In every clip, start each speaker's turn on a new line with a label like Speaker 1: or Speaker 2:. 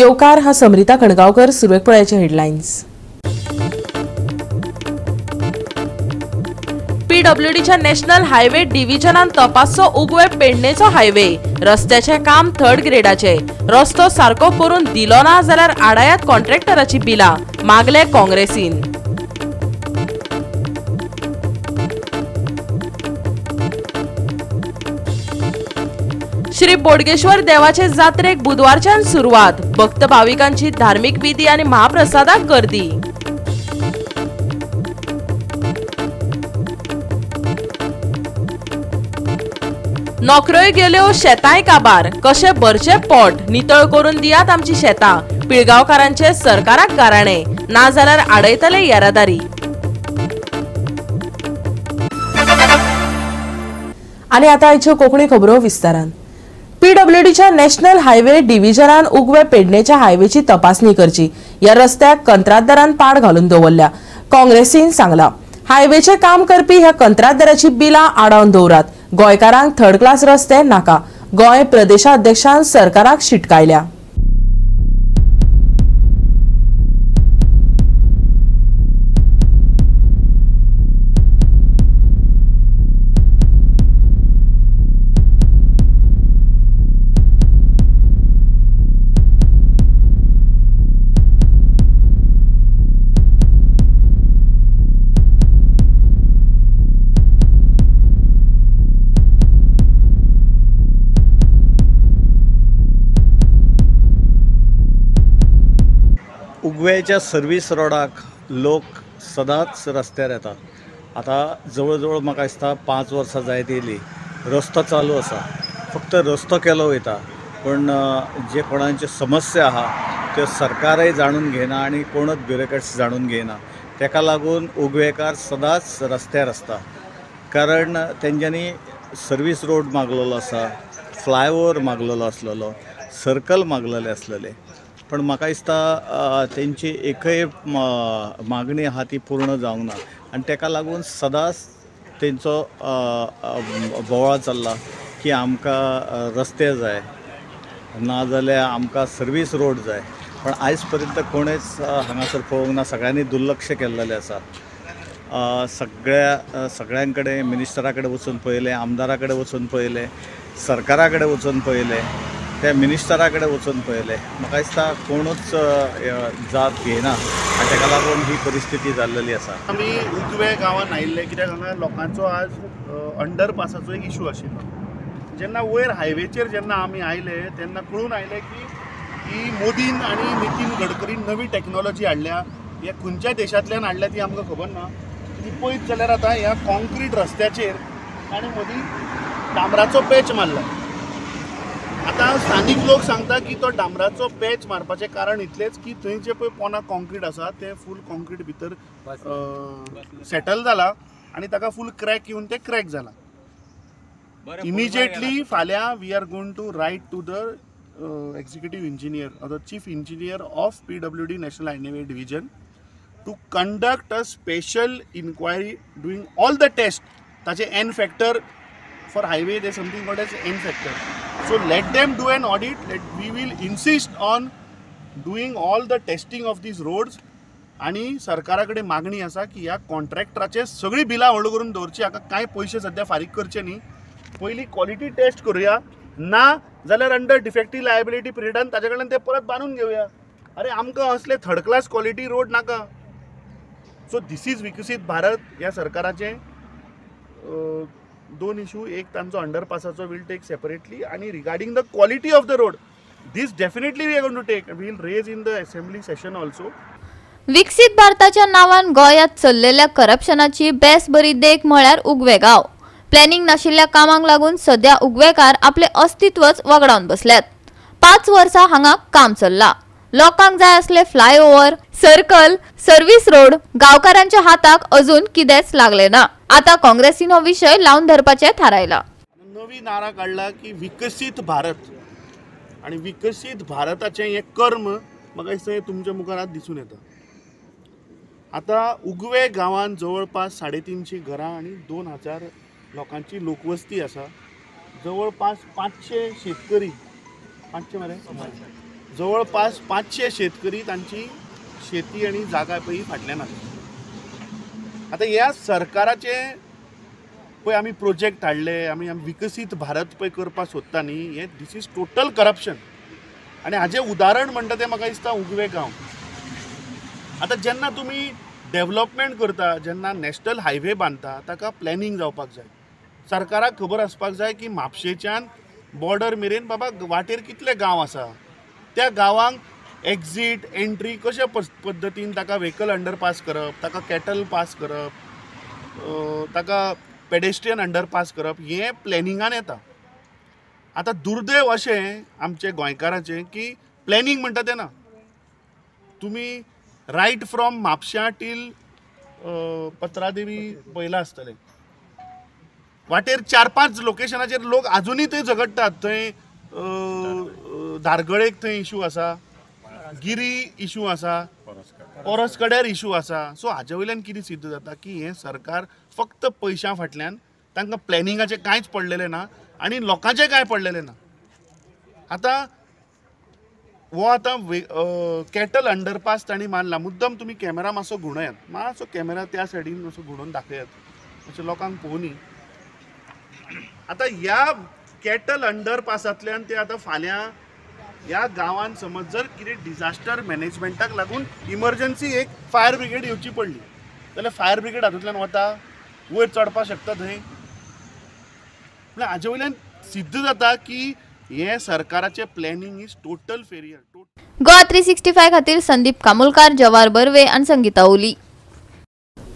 Speaker 1: येवकार हा समरिता खणगांवकर. सुरवेक पळयाचे हेडलायन्स. पीडब्ल्यूडीच्या नॅशनल हायवे डिव्हिजनान तपासचो उगवे पेडणेचो हायवे. रस्त्याचें काम थर्ड ग्रेडाचे. रस्तो सारको करून दिलो ना जाल्यार आडायात कॉन्ट्रॅक्टराची बिलां, मागले काँग्रेसीन. श्री बोडगेश्वर देवाचे जात्रेक बुधवारच्यान सुरवात. भक्त भाविकांची धार्मिक विधी आनी महाप्रसादाक गर्दी. नोकऱ्योय गेल्यो, शेतांय काबार. कशें भरचें पोट, नितळ करून दियात आमची शेतां. पिळगांवकारांचे सरकाराक गाराणे, नाजाल्यार आडयतले येरादारी. आनी आतां आयच्यो कोंकणी खबरो विस्तारान. पीडब्ल्यूडीच्या नॅशनल हायवे डिव्हिजनान उगवे पेडणेच्या हायवेची तपासणी करची. ह्या रस्त्याक कंत्राटदारान पाड घालून दवरल्या. काँग्रेसीन सांगला हायवेचे काम करपी ह्या कंत्राटदाराची बिलां आडावन दवरात. गोंयकारांक थर्ड क्लास रस्ते नाका. गोंय प्रदेशाध्यक्षान सरकाराक शिटकायल्या.
Speaker 2: उगव्याच्या सर्वीस रोडाक लोक सदांच रस्त्यार येतात. आतां जवळ जवळ म्हाका दिसता 5 वर्सां जायत येयली रस्तो चालू आसा. फक्त रस्तो केलो वयता, पूण जे कोणाच्यो समस्या आहा त्यो सरकारय जाणून घेयना आनी कोणूच ब्युरोक्रेट्स जाणून घेयना. तेका लागून उगवेकार सदांच रस्त्यार आसता, कारण तेंच्यांनी सर्वीस रोड मागलेलो आसा, फ्लायओवर मागलेलो आसलेलो, सर्कल मागलेले आसलेले, पण म्हाका दिसता तेंची एकय मागणी आहा ती पूर्ण जावंक ना आनी तेका लागून सदांच तेंचो बोवाळ चल्ला की आमकां रस्ते जाय, नाजाल्यार आमकां सर्वीस रोड जाय. पण आयज पर्यंत कोणेच हांगासर पळोवंक ना. सगळ्यांनी दुर्लक्ष केल्लेलें आसा. सगळ्यां कडेन मिनिस्टरा कडेन वचून पळयलें, आमदारा कडेन वचून पळयलें, सरकारा कडेन वचून पळयलें, त्या मिनिस्टरा कडेन वचून पळयलें. म्हाका दिसता कोणूच जाप घेयना आनी तेका लागून ही परिस्थिती जाल्लेली आसा.
Speaker 3: आमी उगवे गांवांत आयिल्ले कित्याक हांगा लोकांचो आज अंडरपासाचो एक इशू आशिल्लो. जेन्ना वयर हायवेचेर जेन्ना आमी आयले तेन्ना कळून आयले की ही मोदीन आनी नितीन गडकरीन नवी टॅक्नोलॉजी हाडल्या. ह्या खंयच्या देशांतल्यान हाडल्या ती आमकां खबर ना. ती पळयत जाल्यार आतां ह्या कॉन्क्रीट रस्त्याचेर आनी मदीं डांबराचो पॅच मारला. आतां स्थानीक लोक सांगता की तो डांबराचो पॅच मारपाचें कारण इतलेंच की थंय जे पळय पोना कॉन्क्रीट आसा तें फूल कॉन्क्रीट भितर सेटल जाला आनी ताका फूल क्रॅक येवन तें क्रॅक जाला. इमिजिएटली फाल्यां we are going to write to the executive engineer or the chief engineer of PWD National Highway Division to conduct a special inquiry doing all the test. ताचे N factor for highway, there something called as N factor. So let them do an audit. We will insist on doing all the testing of these roads. आनी सरकारा कडेन मागणी आसा की ह्या कॉन्ट्रॅक्टराचे सगळीं बिलां व्हड करून दवरची. हाका कांय पयशे सद्या फारीक करचे न्ही. पयलीं क्वॉलिटी टेस्ट करुया, ना जाल्यार अंडर डिफेक्टीव लायबिलिटी पिरियडान ताजे कडल्यान ते परत बांदून घेवया. अरे आमकां असले थर्ड क्लास क्वॉलिटी रोड नाका. सो this is विकसीत भारत ह्या सरकाराचें दोन इशू. एक तांचो अंडरपासाचो will take separately आनी regarding the quality of the road this definitely we are going to take, we will raise in the assembly session also.
Speaker 4: विकसीत भारताच्या नावान गोंयांत चल्लेल्या करप्शनाची बेस बरी देख म्हळ्यार उगवे गांव. प्लॅनिंग नाशिल्ल्या कामांक लागून सद्या उगवेकार आपले अस्तित्वच वगडावन बसल्यात. 5 वर्सां हांगा काम चल्ला. लोकांक जाय असले फ्लायओव्हर, सर्कल, सर्व्हिस रोड गांवकारांच्या हाताक अजून कितेंच लागले ना. आता काँग्रेसीन हो विशय लावन धरपाचें थारायला.
Speaker 3: नवी नारा काडला की विकसीत भारत, आनी विकसीत भारताचें हें कर्म म्हाका दिसता हें तुमच्या मुखार आज दिसून येता. आतां उगवे गांवांत जवळपास 350 घरां आनी 2000 लोकांची लोकवस्ती आसा. जवळपास 500 शेतकरी, 500 मरे जवळपास 500 शेतकरी तांची शेती आनी जागा पळय फाटल्यान आसा. आतां ह्या सरकाराचे पळय आमी प्रोजेक्ट हाडले, आमी विकसीत भारत पळय करपाक सोदता न्ही, हें this is total corruption. आनी हाजें उदाहरण म्हणटा तें म्हाका दिसता उगवें गांव. आतां जेन्ना तुमी डेवलपमेंट करता, जेन्ना नॅशनल हायवे बांदता, ताका प्लॅनिंग जावपाक जाय. सरकाराक खबर आसपाक जाय की म्हापशेच्यान बॉर्डर मेरेन बाबा वाटेर कितले गांव आसा, त्या गांवांक एक्झीट एंट्री कशे पद्दतीन ताका व्हेकल अंडरपास करप, ताका कॅटल पास करप, ताका पेडेस्ट्रियन अंडरपास करप, हें प्लॅनिंगान येता. आतां दुर्दैव अशें आमचे गोंयकाराचें की प्लॅनिंग म्हणटा तें ना. तुमी रायट फ्रॉम म्हापश्यां टील पत्रादेवी पळयलां आसतलें, वाटेर 4-5 लोकेशनाचेर लोक आजुनूय थंय झगडटात. थंय धारगळेक थंय इशू आसा, गिरी इशू आसा, पोरसकड्यार इशू आसा. सो हाजे वयल्यान कितें सिद्ध जाता की हें सरकार फक्त पयशां फाटल्यान, तांकां प्लॅनिंगाचें कांयच पडलेलें ना आनी लोकांचें कांय पडलेलें ना. आतां हो आतां कॅटल अंडरपास तांणी मानला. मुद्दम तुमी कॅमेरा मातसो घुंवडायात, मातसो कॅमेरा त्या सायडीन मातसो घुंवडोवन दाखयात, मातशें लोकांक पळोवनी. आतां ह्या कॅटल अंडरपासांतल्यान ते आतां फाल्यां ह्या गांवान समज जर कितें डिजास्टर मॅनेजमेंटाक लागून इमर्जन्सी एक फायर ब्रिगेड येवची पडली जाल्यार फायर ब्रिगेड हातूंतल्यान वता, वयर चडपाक शकता थंय. म्हळ्यार हाजे वयल्यान सिद्ध जाता की हे सरकाराचे planning is total failure.
Speaker 4: Goa 365 खातीर संदीप कामुलकार, जवार बर्वे आनी संगीता ओली.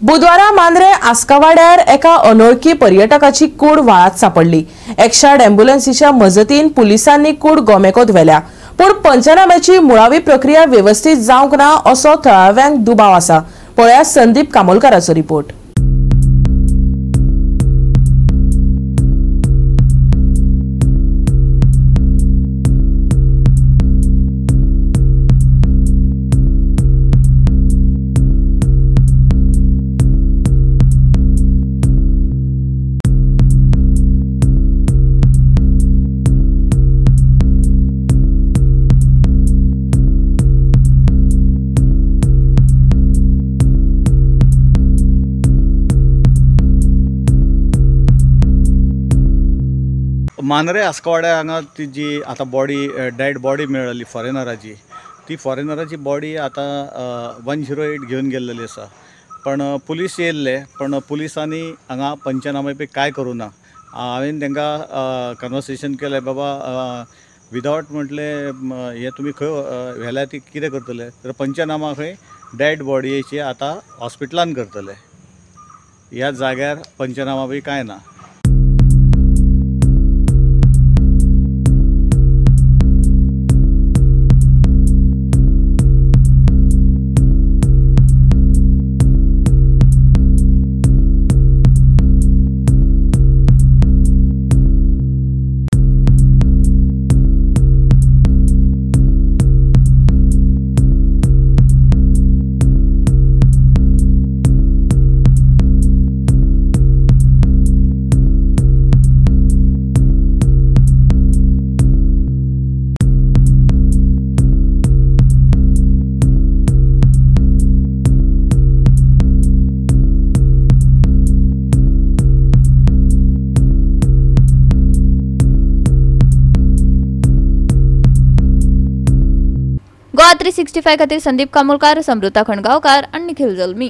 Speaker 1: बुधवारा मांद्रे आस्कावाड्यार एका अनोळखी पर्यटकाची कूड व्हाळांत सापडली. एकशाड ॲम्ब्युलन्सीच्या मजतीन पुलिसांनी कूड गोमेकोत व्हेल्या, पूण पंचनाम्याची मुळावी प्रक्रिया वेवस्थीत जावंक ना असो थळाव्यांक दुबाव आसा. पळया संदीप कामोलकाराचो रिपोर्ट.
Speaker 2: मांद्रे आस्कवाड्या हांगा ती जी आतां बॉडी डेड बॉडी मेळ्ळी फॉरेनराची, ती फॉरेनराची बॉडी आतां 108 घेवन गेल्लेली आसा. पण पुलीस येयल्ले, पण पुलिसांनी हांगा पंचनामे बी कांय करूं ना. हांवें तांकां कन्वर्सेशन केलें, बाबा विदावट म्हटलें हें तुमी खंय व्हेल्या ती कितें करतले, तर पंचनामा खंय डेड बॉडयेची आतां हॉस्पिटलान करतले, ह्या जाग्यार पंचनामा बी कांय ना.
Speaker 4: गोवा 365 खातीर संदीप कामोलकार, समृता खणगांवकार आनी निखिल जल्मी.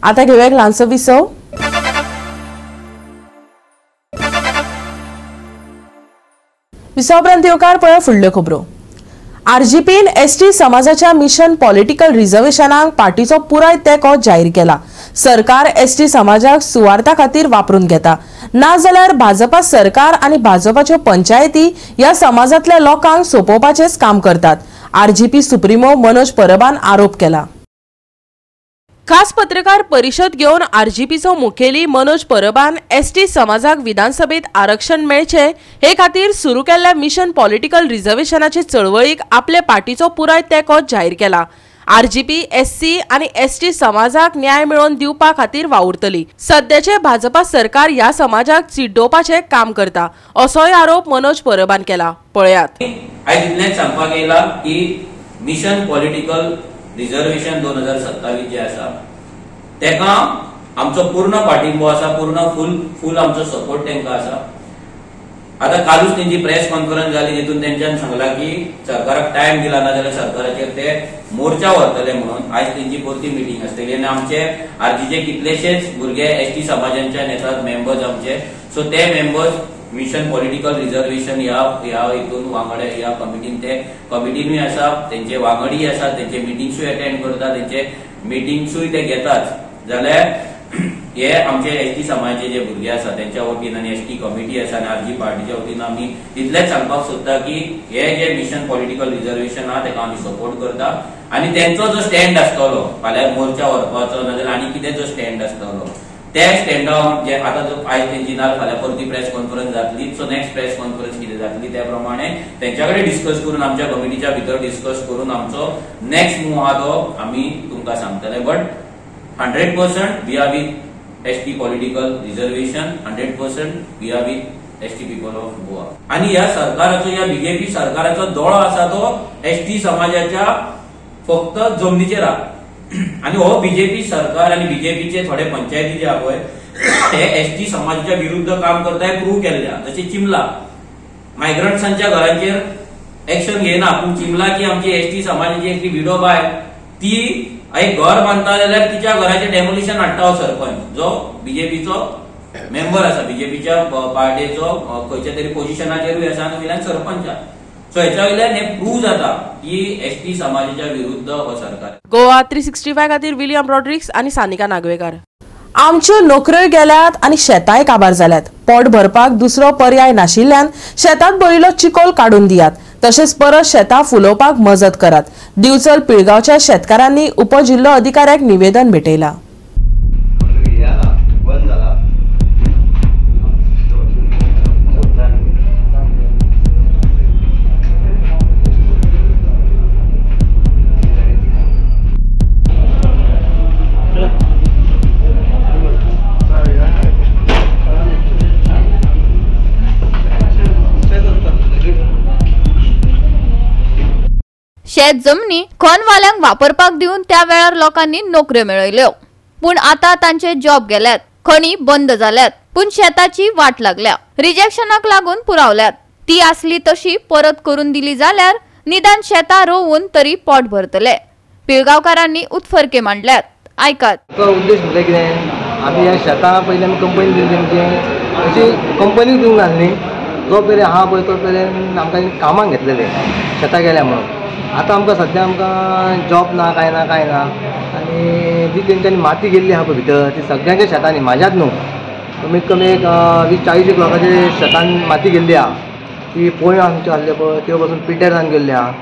Speaker 1: आता घेऊया एक ल्हानसो विसव. विसव उपरांत येवकार पळय फुडल्यो खबरो. आरजीपीन एसटी समाजाच्या मिशन पॉलिटिकल रिझर्वेशनाक पार्टीचो पुराय तेंको जाहीर केला. सरकार एसटी समाजाक सुवार्था खातीर वापरून घेता, नाजाल्यार भाजपा सरकार आनी भाजपाच्यो पंचायती ह्या समाजांतल्या लोकांक सोंपोवपाचेंच काम करतात, आरजीपी सुप्रीमो मनोज परबान आरोप केला. खास पत्रकार परिषद घेवन आरजीपीचो मुखेली मनोज परबान एसटी समाजाक विधानसभेत आरक्षण मेळचें हे खातीर सुरू केल्ल्या मिशन पॉलिटिकल रिझर्वेशनाचे चळवळीक आपले पार्टीचो पुराय तेंको जाहीर केला. आरजीपी एससी आनी एसटी समाजाक न्याय मेळोवन दिवपा खातीर वावुरतली. सद्याचे भाजपा सरकार ह्या समाजाक चिड्डोवपाचें काम करता असोय आरोप मनोज परबान केला. पळयात.
Speaker 5: आयज इतलेंच सांगपाक येयला की मिशन पॉलिटिकल रिझर्वेशन 2027 जे आसा तेका आमचो पूर्ण पाठिंबो आसा, पूर्ण फूल आमचो सपोर्ट तेंका आसा. आता कालूच तेंची प्रेस कॉन्फरन्स जाली जितून तेंच्यान सांगला की सरकाराक टायम दिला ना जाल्यार सरकाराचेर ते मोर्चा व्हरतले म्हणून. आयज तेंची परती मिटींग आसतली आनी आमचे आरजीचे कितलेशेच भुरगे एसटी समाजांच्यान येतात मेंबर्स आमचे, सो ते मेंबर्स मिशन पॉलिटिकल रिझर्वेशन ह्या हितून वांगडे ह्या कमिटीन ते कमिटीनूय आसा, तेंचे वांगडीय आसा, तेंचे मिटिंग्सूय अटेंड करता, तेंचे मिटिंग्सूय ते घेतात. जाल्यार हे आमचे एसटी समाजाचे जे भुरगे आसा तेंच्या वतीन आनी एसटी कमिटी आसा आनी आरजी पार्टीच्या वतीन आमी तितलेंच सांगपाक सोदता की हे जे मिशन पॉलिटिकल रिझर्वेशन आहा तेका आमी सपोर्ट करता आनी तेंचो जो स्टँड आसतलो फाल्यां मोर्चा व्हरपाचो नाजाल्यार आनी कितें जो स्टँड आसतलो ते स्टँडार जे आतां जो आयज तेंची ना फाल्यां परती प्रेस कॉन्फरन्स जातली, सो नेक्स्ट प्रेस कॉन्फरन्स कितें जातली त्या प्रमाणे तेंच्या कडेन डिस्कस करून आमच्या कमिटीच्या भितर डिस्कस करून आमचो नेक्स्ट मूव आहा तो आमी तुमकां सांगतले. But 100% we are with ST political reservation, 100% we are with ST people of Goa. आनी ह्या सरकाराचो, ह्या बीजेपी सरकाराचो दोळो आसा तो एसटी समाजाच्या फक्त जमनीचेर आहा. आनी हो बीजेपी सरकार आनी बीजेपीचे थोडे पंचायती जे आहा पळय हे एसटी समाजाच्या विरुद्ध काम करता हे प्रूव केल्ले आहा. जशें चिमला मायग्रंट्सांच्या घरांचेर एक्शन घेयना, पूण चिमला की आमची एसटी समाजाची एकली विडो बाय ती एक घर बांदता जाल्यार तिच्या घराचें डेमोलिशन हाडटा हो सरपंच जो बीजेपीचो मेंबर आसा, बीजेपीच्या पार्टेचो खंयच्या तरी पोजिशनाचेरूय आसा आनी वयल्यान सरपंच आसा. सो हेच्या वयल्यान हें प्रूव जाता की एसटी समाजाच्या विरुद्ध हो सरकार.
Speaker 1: गोवा 365 खातीर विलियम रॉड्रिक्स आनी सानिका नागवेकर. आमच्यो नोकऱ्योय गेल्यात आनी शेतांय काबार जाल्यात. पोट भरपाक दुसरो पर्याय नाशिल्ल्यान शेतांत भरिल्लो चिकोल काडून दियात, तशेंच परत शेतां फुलोवपाक मजत करात. दिवचल पिळगांवच्या शेतकारांनी उपजिल्हो अधिकाऱ्याक निवेदन भेटयलां.
Speaker 4: शेत जमनी खणवाल्यांक वापरपाक दिवन त्या वेळार लोकांनी नोकऱ्यो मेळयल्यो, पूण आतां तांचे जॉब गेल्यात, खणी बंद जाल्यात, पूण शेताची वाट लागल्या, रिजेक्शनाक लागून पुरावल्यात. ती आसली तशी परत करून दिली जाल्यार निदान शेतां रोवून तरी पोट भरतले. पिळगांवकारांनी उत्फर्के मांडल्यात. आयकात.
Speaker 6: उद्देश म्हणजे कितें, आमी ह्या शेतां पयलीं आमी कंपनी दिली, म्हणजे अशी कंपनीक दिवंक नासली, जो मेरेन आहा पळय तो मेरेन आमकां कामाक घेतलेले शेतां गेल्या म्हणून. आतां आमकां सद्या आमकां जॉब ना, कांय ना, कांय ना. आनी जी तेंच्यांनी माती गेल्ली आहा पळय भितर ती सगळ्यांच्या शेतांनी, म्हाज्याच न्हू, कमीत कमी एक 20-40 लोकांच्या शेतान माती गेल्ली आहा. ती पोंयो आमच्यो आसल्यो पळय त्यो पसून पिड्ड्यार जावन गेल्ल्यो आहा.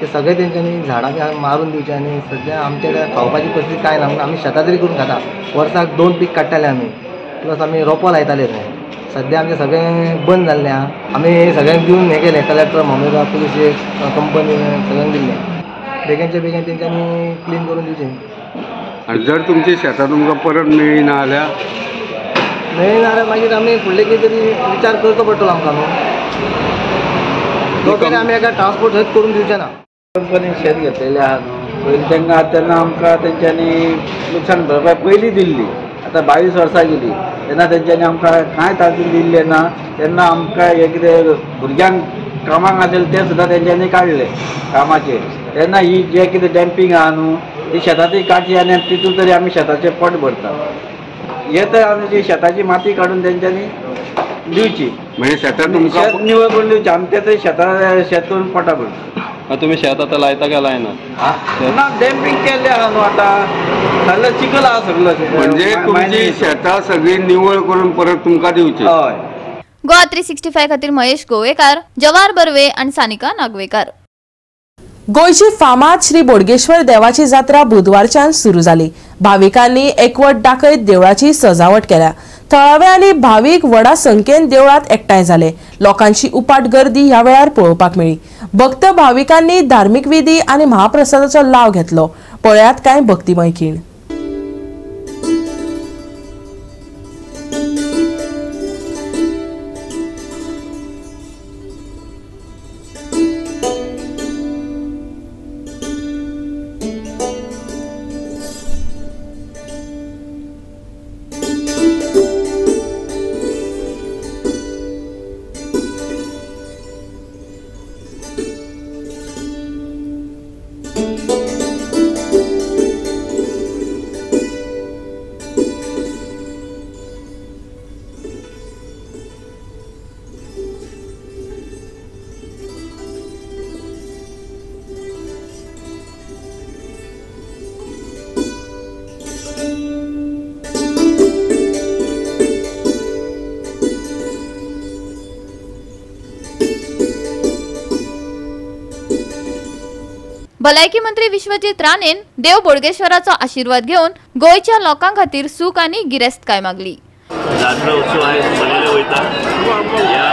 Speaker 6: ते सगळे तेंच्यांनी झाडां बी मारून दिवचे. आनी सद्या आमच्या कडेन खावपाची परिस्थिती कांय ना, म्हणून आमी शेतां तरी करून खाता. वर्साक 2 पीक काडटाले आमी, प्लस आमी रोपो लायताले. थंय सद्या आमचें सगळें बंद जाल्लें आहा. आमी सगळ्यांक दिवन हें केलें, कलेक्टर, मामलेदार, पुलीस, कंपनी सगळ्यांक दिल्लें. बेगीनच्या बेगीन तेंच्यांनी क्लीन करून दिवचें.
Speaker 7: आनी जर तुमची शेतां तुमकां परत मेळ्ळी ना जाल्यार,
Speaker 6: मेळ्ळी ना जाल्यार मागीर आमी फुडले कितें तरी विचार करचो पडटलो आमकां न्हू. तो मेरेन आमी एका ट्रान्सपोर्ट थंयच करून दिवचें ना.
Speaker 8: कंपनीन शेत घेतलेलें आहा न्हू पयलीं, तांकां तेन्ना आमकां तेंच्यांनी लुकसाण भरपाय पयलीं दिल्ली. आतां 22 वर्सां गेली तेन्ना तेंच्यांनी आमकां कांय तातूंत दिल्लें ना. तेन्ना आमकां हें कितें भुरग्यांक कामाक आसलें तें सुद्दां तेंच्यांनी काडलें कामाचेर. तेन्ना ही जें कितें डॅम्पींग आहा न्हू ती शेतांतूय काडची आनी तितून तरी आमी शेताचें पोट भरता. हें तर आमी जी शेताची माती काडून तेंच्यांनी दिवची,
Speaker 7: म्हणजे शेतां तुमकां
Speaker 8: शेत निवळ करून दिवची. आमी तें तरी शेतां शेत करून पोटां भरता.
Speaker 9: तुमी शेत आतां लायता काय लायना?
Speaker 8: ना, डॅम्पींग केल्लें आहा न्हू आतां, सगळें चिखल आहा सगळो.
Speaker 7: म्हणजे तुमची शेतां सगळीं निवळ करून परत तुमकां दिवची.
Speaker 8: हय.
Speaker 4: गोवा 365 खातीर महेश गोवेकार, जवाहर बर्वे आनी सानिका नागवेकार.
Speaker 1: गोंयची फामाद श्री बोडगेश्वर देवाची जात्रा बुधवारच्यान सुरू जाली. भाविकांनी एकवट दाखयत देवळाची सजावट केल्या. थळावे आनी भावीक व्हडा संख्येन देवळांत एकठांय जाले. लोकांची उपाट गर्दी ह्या वेळार पळोवपाक मेळ्ळी. भक्त भाविकांनी धार्मीक विधी आनी महाप्रसादाचो लाव घेतलो. पळयात कांय भक्तिमय खीण.
Speaker 4: भलायकी मंत्री विश्वजीत राणेन देव बोडगेश्वराचो आशीर्वाद घेवन गोंयच्या लोकां खातीर सूख आनी गिरेस्तकाय मागली.
Speaker 9: जात्रा उत्सव आयज मनयले वयता. ह्या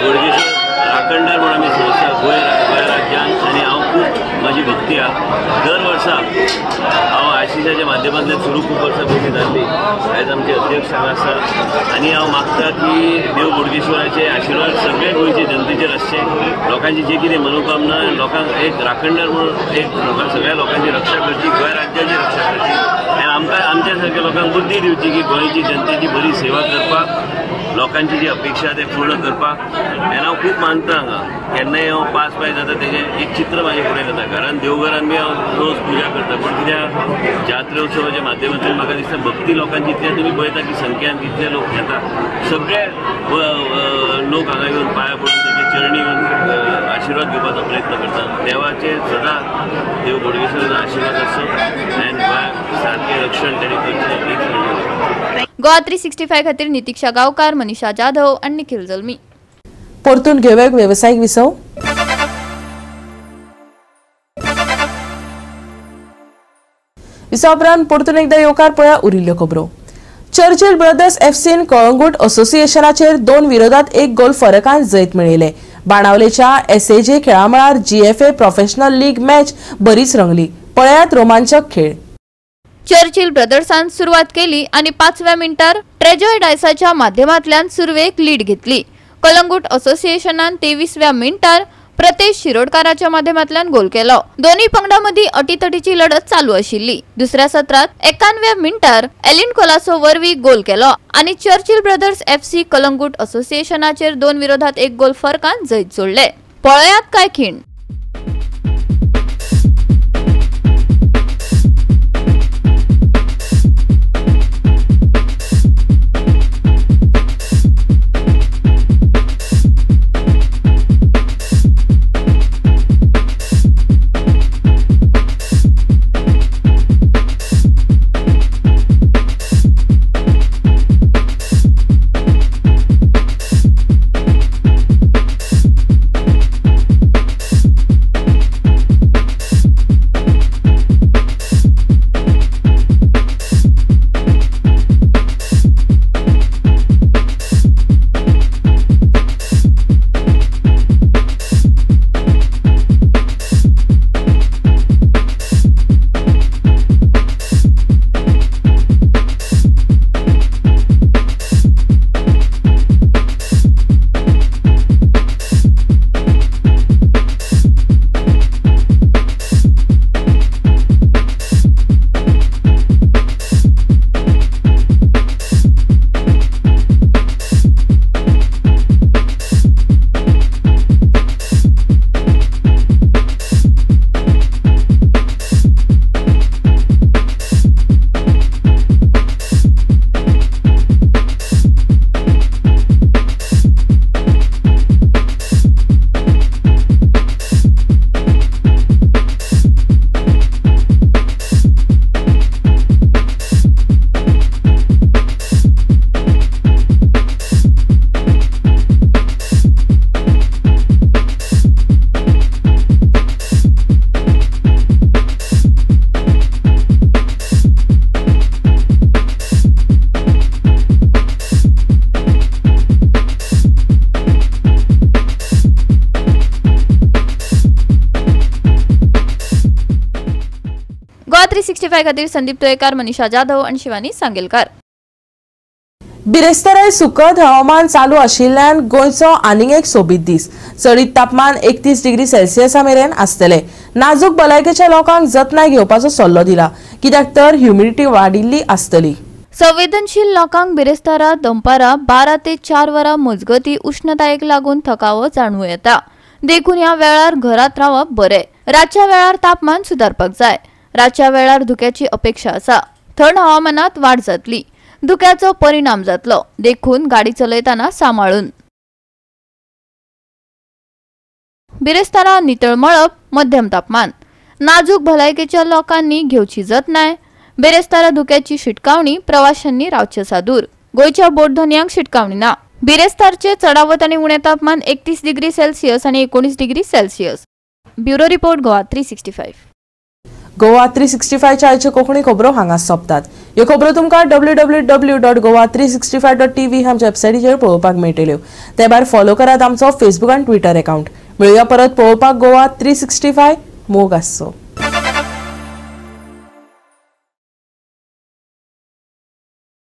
Speaker 9: बोडगेश्वर राखणदार म्हणून आमी संस्था गोंय राज्यान आनी हांव खूब म्हाजी भक्ती आहा. दर वर्सा हांव आशिशाच्या माध्यमांतल्यान सुरू खूब वर्सां पयलीं जाल्ली. आयज आमचे अध्यक्ष हांगा आसा आनी हांव मागता की देव बोडगेश्वराचे आशिर्वाद सगळे गोंयचे जनतेचेर आसचे. लोकांची जे कितें मनोकामना लोकांक एक राखणदार म्हणून एक लोकांक सगळ्या लोकांची रक्षा करची, गोंय राज्याची रक्षा करची आनी आमकां आमच्या सारक्या लोकांक बुद्धी दिवची की गोंयची जनतेची बरी सेवा करपाक, लोकांची जी अपेक्षा ते पूर्ण करपाक. आनी हांव खूब मानता हांगा केन्नाय हांव पास पाय जाता तेजें एक चित्र म्हाजे फुडें जाता. घरान देवघरान बी हांव रोज पुजा करता, पूण कित्याक जात्रोत्सवाच्या माध्यमांतल्यान म्हाका दिसता भक्ती लोकांची इतल्या तुमी पळयता की संख्यान कितले लोक येता. सगळे लोक हांगा येवन पांया पडून तेजे चरणी येवन आशिर्वाद घेवपाचो प्रयत्न करता. देवाचे सदां देव बोडगेश्वराचो आशिर्वाद आसचो आनी गोंयाक सारकें रक्षण तेणी करचें.
Speaker 4: गोवा 365 खातीर नितीक्षा गांवकार, मनीषा जाधव आनी निखिल जल्मी.
Speaker 1: परतून घेवया वेवसायीक विसव. विसवा उपरांत परतून एकदा येवकार पळया उरिल्ल्यो खबरो. चर्चिल ब्रदर्स एफसीन कळंगूट असोसिएशनाचेर 2-1 गोल फरकान जैत मेळयलें. बाणावलेच्या एसएजे खेळामळार जीएफए प्रोफेशनल लीग मॅच बरीच रंगली. पळयात रोमांचक खेळ.
Speaker 4: चर्चिल ब्रदर्सान सुरवात केली आनी 5व्या मिनटार ट्रेजॉय डायसाच्या माध्यमांतल्यान सुरवेक लीड घेतली. कलंगूट असोसिएशनान 23व्या मिनटार प्रतेश शिरोडकाराच्या माध्यमांतल्यान गोल केलो. दोन्ही पंगडां मदीं अटीतटीची लढत चालू आशिल्ली. दुसऱ्या सत्रात 91व्या मिनटार एलिन कोलासो वरवीं गोल केलो आनी चर्चिल ब्रदर्स एफसी कलंगूट असोसिएशनाचेर 2-1 गोल फरकान जैत जोडले. पळयात काय खीण. 365 खातीर संदीप तोयकार, मनीषा जाधव आनी शिवानी सांगेलकार.
Speaker 1: बिरेस्ताराय सुखद हवामान चालू आशिल्ल्यान गोंयचो आनीक एक सोबीत दीस. चडीत तापमान 31 डिग्री सेल्सियसा मेरेन आसतले. नाजूक भलायकेच्या लोकांक जतनाय घेवपाचो सल्लो दिला, कित्याक तर ह्युमिडिटी वाडिल्ली आसतली.
Speaker 4: संवेदनशील लोकांक बिरेस्तारा दनपारा 12 ते 4 वरां मजगती उष्णतायेक लागून थकावो जाणवूं येता, देखून ह्या वेळार घरांत रावप बरें. रातच्या वेळार तापमान सुदारपाक जाय. रातच्या वेळार धुक्याची अपेक्षा आसा. थंड हवामानात वाड जातली, धुक्याचो परिणाम जातलो, देखून गाडी चलयतना सांबाळून. बिरेस्तारा नितळ मळब, मध्यम तापमान. नाजूक भलायकेच्या लोकांनी घेवची जतनाय. बिरेस्तारा धुक्याची शिटकावणी, प्रवाशांनी रावचे सादूर. गोंयच्या बोटधनयांक शिटकावणी ना. बिरेस्तारचे चडावत आनी उणें तापमान 31 डिग्री सेल्सियस आनी 19 degree Celsius. Bureau report, Goa 365.
Speaker 1: Goa 365 आयच्यो कोंकणी खबरो हांगा सोंपतात. ह्यो खबरो तुमकां www.goa365.tv आमच्या वेबसायटीचेर पळोवपाक मेळटल्यो. ते भायर फॉलो करात आमचो फेसबूक आनी ट्विटर अकाउंट. मेळुया परत पळोवपाक गोवा 365. मोग आसचो.